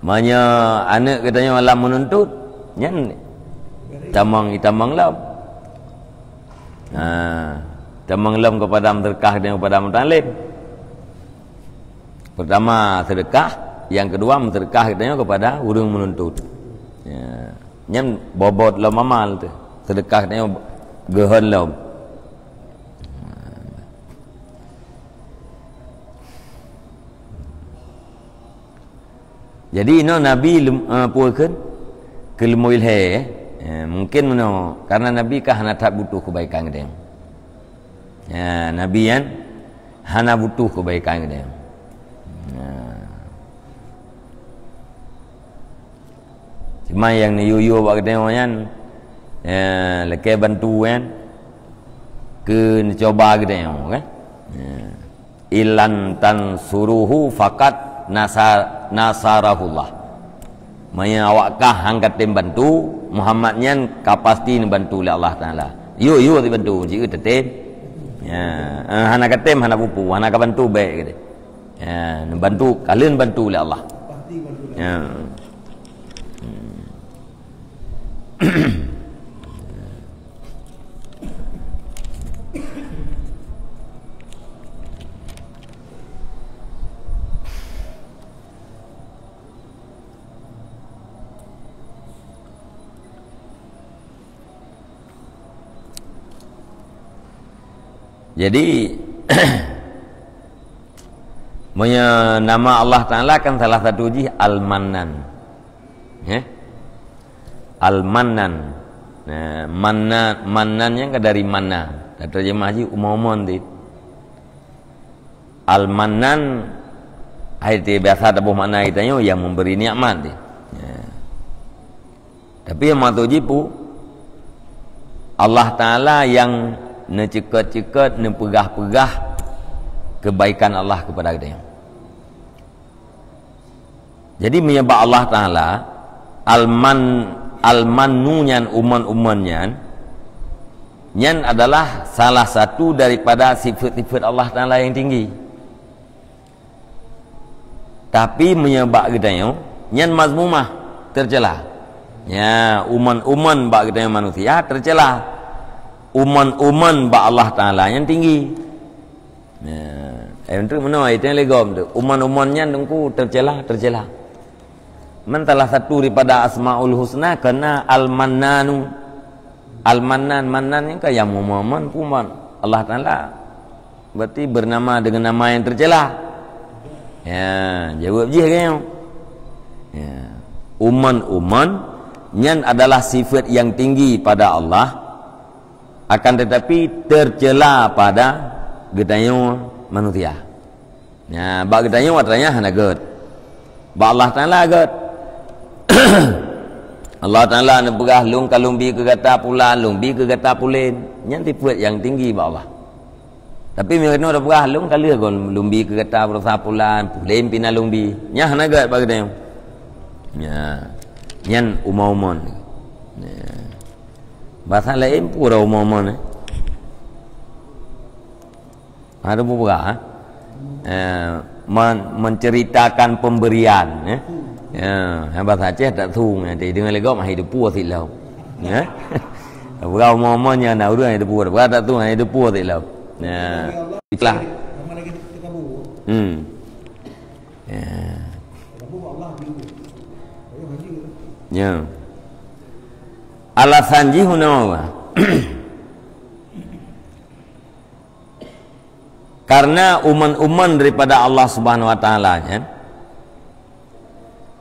Meunyoe aneuëk geutanyoe lam meununtut, nyan tamong itamong lom. Ha, tamong lom keupada meuseudeukah dan keupada muta'allim. Pertama seudeukah, nyang keudua meuseudeukah geutanyoe keupada ureuëng meununtut. Ya. Nyan bobot lom amal teuh. Seudeukah geutanyoe geuhon lom. Jadi inoe Nabi lem-, eh, peue kheun? Keu leumo ilhée, eh. Eh, mungkin meunoe, karena Nabi ka hana that butuh kebaikan geutanyoe. Ya, Nabi nyan hana butuh kebaikan geutanyoe. Nah. Cuma nyang neuyue-yue bak geutanyoe nyan, ya, lakée bantu nyan keu neucuba geutanyoe, kan? Ya. "Illam tansuruhu faqad nasa-, nasarahullah." Meunyoe awak kah han katem bantu, Muhammad nyan ka pasti neubantu lé Allah Taala. Yue, yue sibantu, jeuet tatem. Ya, eh, hana katem, hana pupu, hana kabantu bék geude. Ya, neubantu, ka lheueh neubantu lé Allah. Ya. Hmm. Jadi, meunyoe nama Allah Taala kan salah satu jih Al-Mannan. Ya? Al-Mannan. Nah, Manna-, Mannan nyan ka dari manna. Tateurjemah jih umon-umon ti. Al-Mannan, hai ti biasa taboh makna geutanyoe, yang memberi nikmat ti. Ya. Tapi nyang maksud jih peue? Allah Taala nyang neuceuket-ceuket, neupeugah-peugah kebaikan Allah keupada geutanyoe. Jadi, meunyoe bak Allah Taala, Al-Man-, Al-Mannu nyan, umon-umon nyan, nyan adalah salah satu daripada sifat-sifat Allah Taala yang tinggi. Tapi meunyoe bak geutanyoe, nyan mazmumah, tercela. Ya, umon-umon bak geutanyoe manusia tercela. Umon-umon bak Allah Taala nyan tinggi. Ya, eh, untuk meunoe, itu yang legom tu. Umon-umon nyan teungku tercela, tercela. Man salah satu daripada Asmaul Husna kena Al-Mannanu. Al-Mannan, Mannan ni kan yang memohon pun Allah Taala. Berarti bernama dengan nama yang tercela. Ya, jawab jih kan. Ya. Umon-umon nyan adalah sifat yang tinggi pada Allah, akan tetapi tercela pada geutanyoe manusia. Nya, bak geutanyoe atra nyan hana gét. Bak Allah Taala gét. Allah Taala neupeugah, "Lôn ka lôn bi keu gata pulan, lôn bi keu gata pulen." Nyan sifat nyang tinggi bak Allah. Tapi meunyoe geutanyoe tapeugah, "Lôn ka lheueh goe lôn bi keu gata baroesa pulan, pulen pih na lôn bi." Nyan hana gét bak geutanyoe. Nya. Nyan umon-umon. Nya. Bahasa laén pura umon-umon, eh. Ada beberapa, eh, men-, menceritakan pemberian, eh. Ya, bahasa Aceh tak thung, ya, jadi dengan legok mah hidup puas sih lah. Ya. Beberapa momen yang nak urus hidup puas, beberapa tak thung hidup puas sih lah. Ya. Itulah. Hmm. Ya. Ya. Alasan jih hana apa? Karena uman-uman daripada Allah Subhanahu Wa Taala, ya,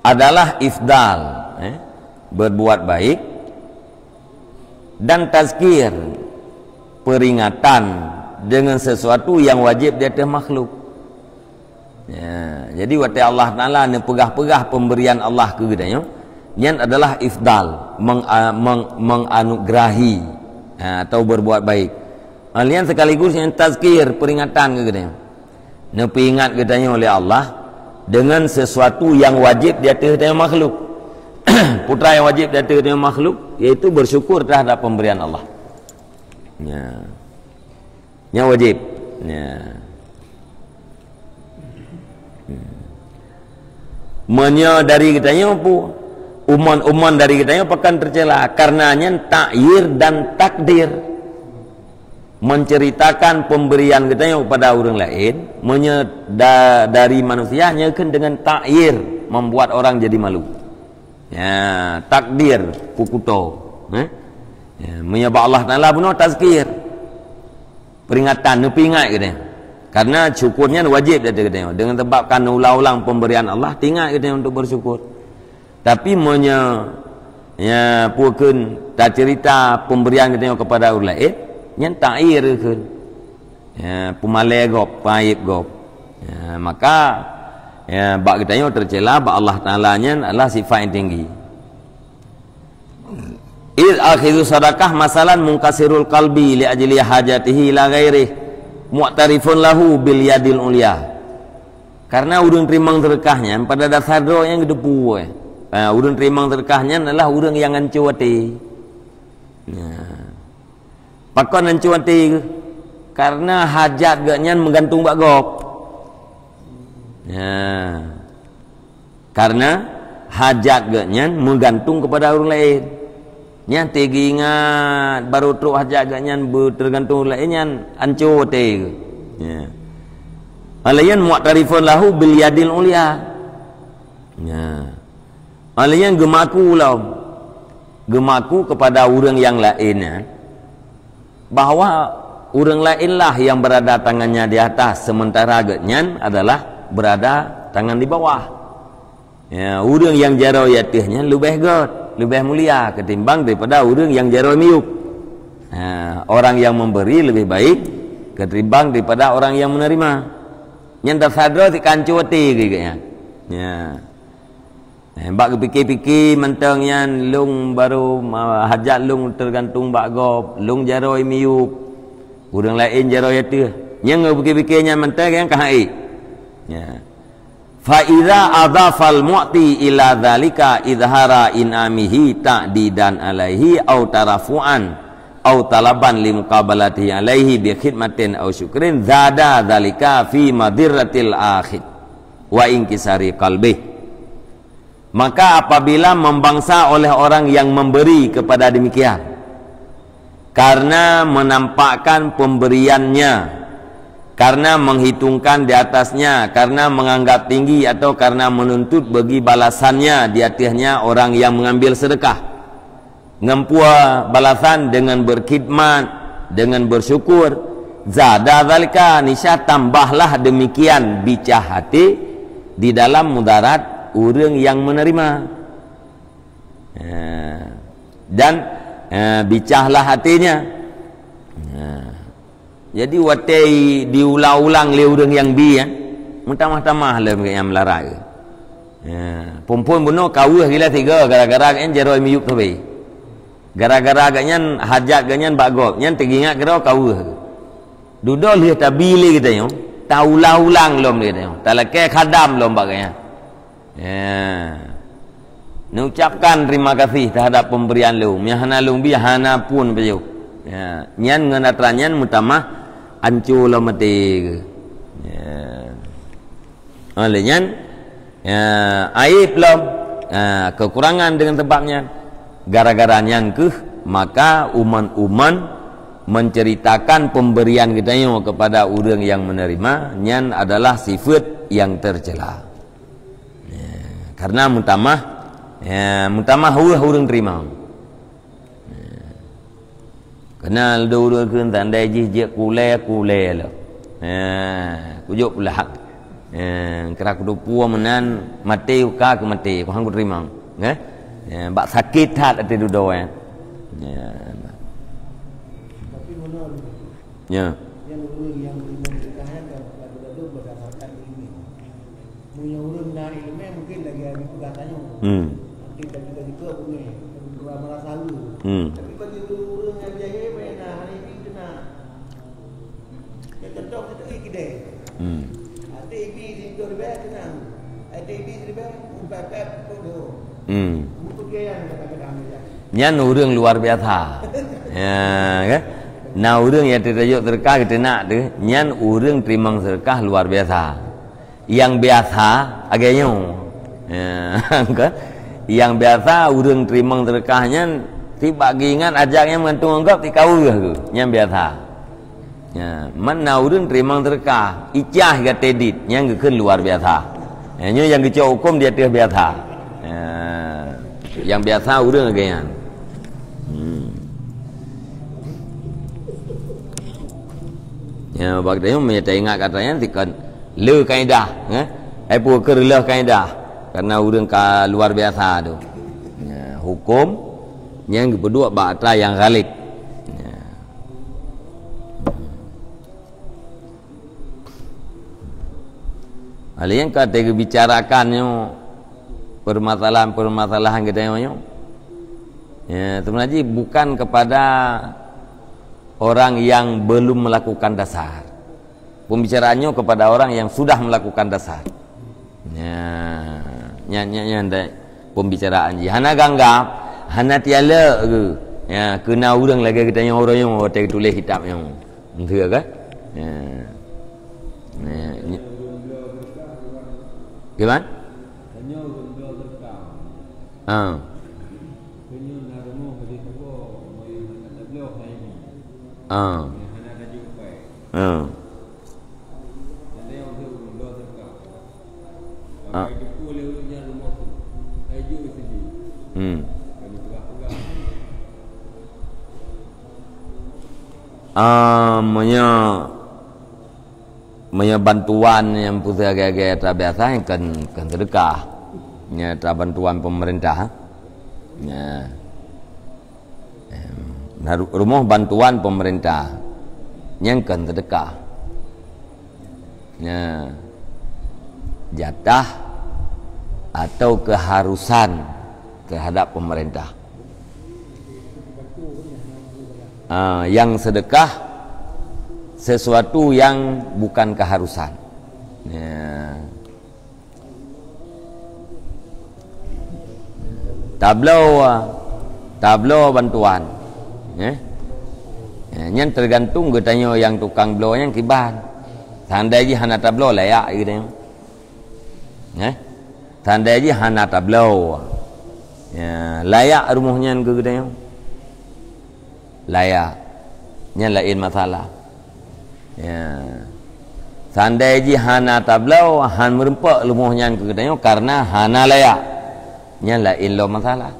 adalah ifdal, ya, berbuat baik, dan tazkir, peringatan dengan sesuatu yang wajib di ateueh makhluk. Ya, jadi watée Allah Taala neupeugah-peugah pemberian Allah keu geutanyoe, nyan adalah ifdal, meng-, a-, meng-, menganugerahi, ha, atau berbuat baik. Ha, nyan sekaligus nyan tazkir, peringatan keu geutanyoe. Neupeuingat geutanyoe oleh Allah dengan sesuatu yang wajib di ateueh geutanyoe makhluk. Putra yang wajib di ateueh geutanyoe makhluk, yaitu bersyukur terhadap pemberian Allah. Ya. Nyan wajib. Ya. Meunyoe dari geutanyoe pu, umon-umon dari geutanyoe pakon teucela, karena nyan takyir dan takdir. Menceritakan pemberian geutanyoe kepada ureuëng laén, meunyoe da-, dari manusia, nyoe kheun dengan takyir, membuat orang jadi malu. Ya, takdir, kukuto. Eh? Ya, meunyoe bak Allah Taala bunoe tazkir. Peringatan, neupeuingat geutanyoe. Karena syukur nyan wajib di ateueh geutanyoe. Dengan sebabkan ulang-ulang pemberian Allah, teuingat geutanyoe untuk bersyukur. Tapi meunyoe, ya, peue kheun tacerita pemberian geutanyoe kepada ureuëng laén, nyan takyir kheun. Ya, peumalée gob, peuaéb gob. Ya, maka, ya, bak geutanyoe teucela, bak Allah Taala nyan adalah sifat yang tinggi. Id akhidhu sadaqah masalan munkasirul qalbi li ajli hajatihi ila ghairih, mu'tarifun lahu bil yadil ulya. Karena ureuëng teurimong seudeukah nyan pada dasar droe nyang geuteupeue. Ha, ureuëng teurimong seudeukah nyan adalah ureuëng nyang anco até. Ya. Pakon anco até geuh? Karena hajat geuh nyan meugantung bak gob. Ya. Karena hajat geuh nyan meugantung kepada ureuëng laén. Nyan teuingat baru trok hajat geuh nyan beuteugantung ureuëng laén nyan anco até geuh. Ya. Alayan mu'tarifun lahu bil yadil ulya. Ya. Alayan geumaku lom. Geumaku kepada ureuëng nyang laén nyan. Bahwa ureuëng laénlah yang berada tangannya di atas, sementara geuhnyan adalah berada tangan di bawah. Ya, ureuëng nyang jaroe ateueh nyan leubeh gét, leubeh mulia ketimbang daripada ureuëng nyang jaroe miyueb. Ha, orang yang memberi lebih baik ketimbang daripada orang yang menerima. Nyan tasadroe sikanco até geuhnyan. Ya. Eh, bak geupike-pike mantong nyan, lôn barô ma-, hajat lôn teugantung bak gob, lôn jaroe miyueb, ureuëng laén jaroe ateueh. Nyang geupike-pike nyan mantong nyang ka hai. Ya. Fa iza adhafal mu'ti ila dzalika izhara in'amihi ta'didan alaihi au tarafu'an au talaban li muqabalatihi alaihi bi khidmatin au syukrin zada dzalika fi madirratil akhid wa inkisari qalbih. Maka apabila membangsa oleh orang yang memberi kepada demikian, karena menampakkan pemberiannya, karena menghitungkan di atasnya, karena menganggap tinggi atau karena menuntut bagi balasannya di atasnya orang yang mengambil sedekah. Ngon peue balasan? Dengan berkhidmat, dengan bersyukur. Zada zalika, niscaya tambahlah demikian bicah hati di dalam mudarat ureuëng nyang menerima. Ha. Dan, ha, bicahlah hatinya. Ha. Jadi watée diulang-ulang lé ureuëng nyang bi, ya, meutamah-tamah lom geuhnyan meularat. Ya, phon-phon bunoe ka weueh gila tiga gara-gara geuhnyan jaroe miyueb sabe. Gara-gara geuhnyan hajat geuhnyan bak gob, nyan teugingat keudroe ka weueh. Dudoe lheueh tabi lé geutanyoe, taulang-ulang lom lé geutanyoe, talakée khadam lom bak geuhnyan. Ya. Neucapkan terima kasih terhadap pemberian lôn. Nyang hana lôn bi, hana pun pajoh. Ya. Nyan ngon atra nyan meutamah anco lom até geuh. Ya. Oleh nyan, ya, aib lom, ya, kekurangan dengan sebab nyan. Gara-gara nyan keuh, maka uman-uman menceritakan pemberian geutanyoe kepada ureuëng nyang menerima, nyan adalah sifat nyang tercela. Ya, karena meutamah, ya, meutamah weueh ureuëng teurimong. Ya. Keunan lé ureuëng kheun tandai jih jeuet kulée, kulée lom. Ya, kujok pulang. Ya, kira kuteupue meunan maté uka keu maté, kuhan kuteurimong. Ya? Ya, bak sakét that até dudoe, ya. Ya. Ya. Yang ureuëng yang menerima berkah nyan kan, kan betul berdasarkan ilmu. Meunyoe ureuëng na ilmu, mungkin lagi ada peugah tanyoe. Hmm. Mungkin lagi ada juga bunyi, merasa halu. Hmm. Tapi bagi ureuëng-ureuëng yang jahil, mana hari ini kena. Ya, contoh kita, eh, kedai. Hmm. Ada ibi di situ lebih tenang. Ada ibi di lebih empat-empat pun dua. Hmm. Buku dia yang kadang-kadang dia. Nyan ureuëng luar biasa. Ya, kan? Nah, ureuëng yang teutajok seudeukah geutenak tu, nyan ureuëng teurimong seudeukah luar biasa. Yang biasa, agak nyoe. Ya, kan? Yang biasa, ureuëng teurimong seudeukah nyan, tibak geuingat ajak nyang meugantung ngon gob, tikaweue geuh. Nyan biasa. Ya, mana ureuëng teurimong seudeukah, icah gata dit, nyang geukheun luar biasa. Ya, nyoe nyang geucok huköm di ateueh biasa. Ya, nyang biasa ureuëng lagée nyan. Hmm. Ya, bak nyoe meunyoe taingat kata nyan, tikon le kaedah, eh? Ai peue keu reuloh kaedah. Karena ureuëng ka luar biasa tu. Ya, huköm nyang geupeuduek bak atra nyang ghalib. Ya. Hal nyang ka teugeubicarakan nyoe, permasalahan-permasalahan geutanyoe nyoe, ya, sebenarnya bukan kepada orang yang belum melakukan dasar. Pembicaraan nyoe kepada orang yang sudah melakukan dasar. Ya, nyan, nyan, nyan dek pembicaraan jih. Hana ganggap, hana tialek ke. Ya, keu na ureuëng lagée geutanyoe ureuëng nyang watée tuléh kitab nyoe. Beutôi kan? Ya. Ya, ny-, gimana? Ha. Ha. Ha. Ah. Hmm. Ah, meunyoe, meunyoe bantuan nyang peue agée-agée atra biasa, nyan kon, kon seudeukah. Nyan atra bantuan pemerintah. Nyan. Em, na ru-, rumoh bantuan pemerintah, nyan kon seudeukah. Nyan jatah atau keharusan terhadap pemerintah. Ah, yang seudeukah sesuatu yang bukan keharusan. Nyan. Tabloe, tabloe bantuan. Eh? Eh, nyan tergantung geutanyoe nyang tukang bloe nyan kiban. Seandai jih hana tabloe, layak geutanyoe. Eh? Seandai jih hana tabloe. Ya, layak rumoh nyan keu geutanyoe. Layak. Nyan laén masalah. Ya. Seandai jih hana tabloe, han meureumpok rumoh nyan keu geutanyoe karena hana layak. Nyan laén lom masalah.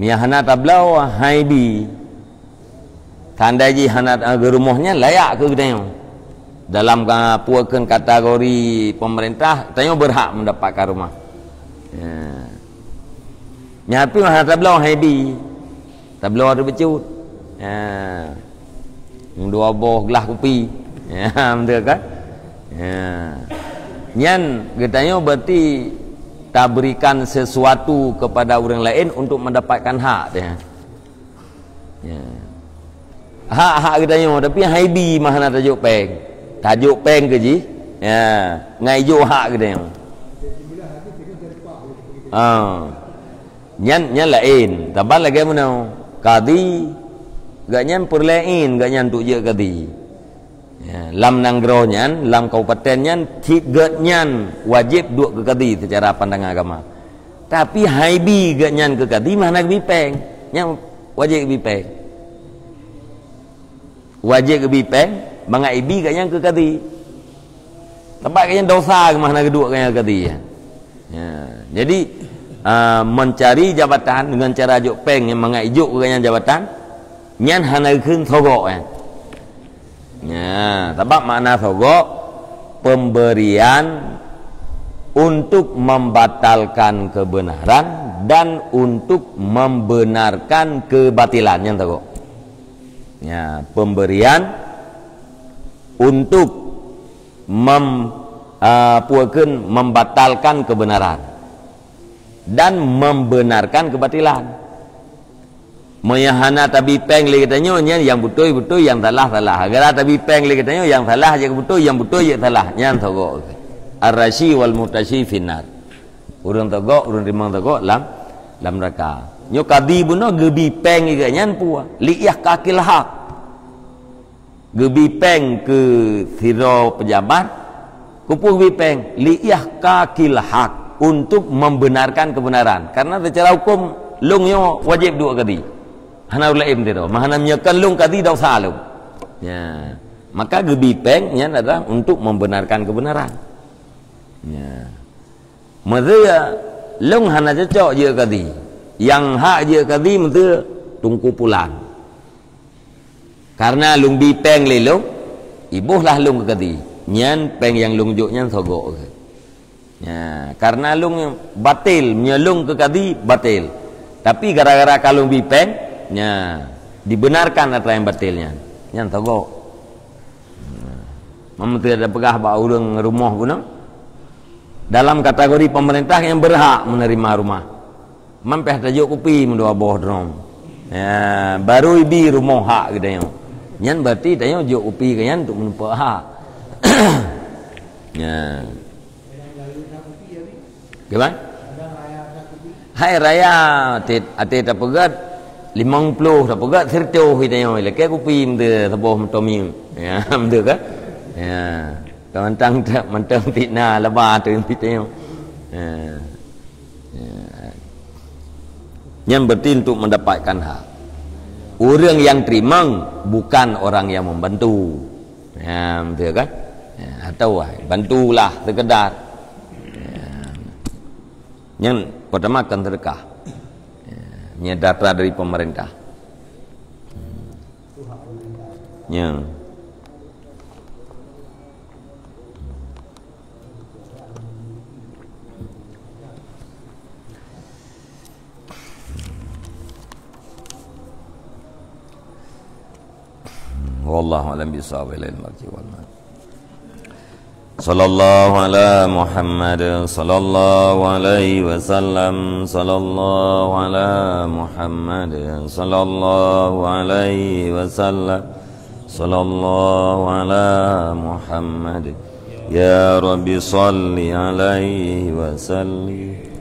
Meunyo hana tabloe, hai bi. Tanda jih hana, eh, geurumoh nyan layak keu geutanyoe. Dalam ka-, peue kheun kategori pemerintah, tanyoe berhak mendapatkan rumah. Ya. Nyan pih hana tabloe hai bi. Tabloe tu bacut. Ya. Dua boh gelah kupi. Ya, betul kan? Ya. Nyan geutanyoe berarti taberikan sesuatu kepada ureuëng laén untuk mendapatkan hak dia. Ya. Hak-hak geutanyoe, tapi hai bi mah hana tajok péng. Tajok péng keu jih. Ya, ngai jok hak geutanyoe. Ha. Nyan, nyan laén. Saban lagée meunoe. Kadi, gobnyan peureulée in, gobnyan untuk jeuet kadi. Ya, lam nanggroe nyan, lam kabupaten nyan, cit gobnyan wajéb duek keu kadi secara pandangan agama. Tapi hai bi gobnyan keu kadi, mah hana geubi péng. Nyan wajéb geubi péng. Wajéb geubi péng, mangat ibi gobnyan keu kadi. Sabab gobnyan dosa mah hana geuduek gobnyan keu kadi. Ya. Ya. Jadi, ah, mencari jabatan dengan cara jok péng nyang mangat ijok keu gobnyan jabatan, nyan hana geukheun sogok, ya. Ya, sabab makna sogok, pemberian untuk membatalkan kebenaran dan untuk membenarkan kebatilan. Nyan tagok. Ya, pemberian untuk mem-, ah, apa kheun, membatalkan kebenaran dan membenarkan kebatilan. Meunyo hana tabi péng lé geutanyoe, nyan nyang beutôi beutôi, nyang salah salah. Gara tabi péng lé geutanyoe, nyang salah jeuet beutôi, nyang beutôi jeuet salah. Nyan tagok. Ar-rashi wal murtashi finnar. Ureuëng tagok, ureuëng teurimong tagok lam, lam neuraka. Nyoe kadi bunoe geubi péng lé geuh nyan peue? Li ihyaqil haq. Geubi péng keu sidroe peujabat, keupeue geubi péng? Li ihyaqil haq, untuk membenarkan kebenaran. Karena secara hukum, lôn nyoe wajéb duek kadi. Hana ureuëng laén sidroe. Meuhana meunyo kon lôn kadi, desya lôn. Ya. Maka geubi péng nyan adalah untuk membenarkan kebenaran. Ya. Meuseu lôn hana cocok jeuet kadi. Nyang hak jeuet kadi meuseu Teungku Pulan. Karena lôn bi péng lé lôn, ibohlah lôn keu kadi. Nyan péng nyang lôn jok nyan sogok keuh. Nya, karena lôn batil, meunyo lôn keu kadi batil. Tapi gara-gara ka lôn bi péng, nya, dibenarkan atra nyang batil nyan. Nyan sogok. Meunteue tapeugah bak ureuëng rumoh bunoe, dalam kategori pemerintah nyang berhak menerima rumah. Man payah tajok kupi meudua boh drom. Ya, baru ibi rumoh hak geutanyoe. Nyan berarti tanyoe jok kupi keu nyan untuk meunumpeuk hak. Ya. Gimana? Hai raya, até, até tapeugét limong ploh, tapeugét sireutoh geutanyoe, lakée kupi meunteue saboh meutomiu. Ya, meunteue kan? Ya. Mantong, mantong fitnah laba tu geutanyoe. Ya. Ya. Nyan berarti untuk mendapatkan hak. Ureuëng nyang teurimong bukan orang yang membantu. Ya, betul kan? Ya, atau wah, bantulah sekedar. Ya. Nyan pertama kan sedekah. Ya, nyan data dari pemerintah. Ya. Wallahu a'lam bishawab. Ilaihi marji wal ma'ad. Sallallahu ala Muhammad, sallallahu alaihi wasallam, sallallahu ala Muhammad, sallallahu alaihi wasallam, sallallahu ala Muhammad. Ya Rabbi salli alaihi wasallim.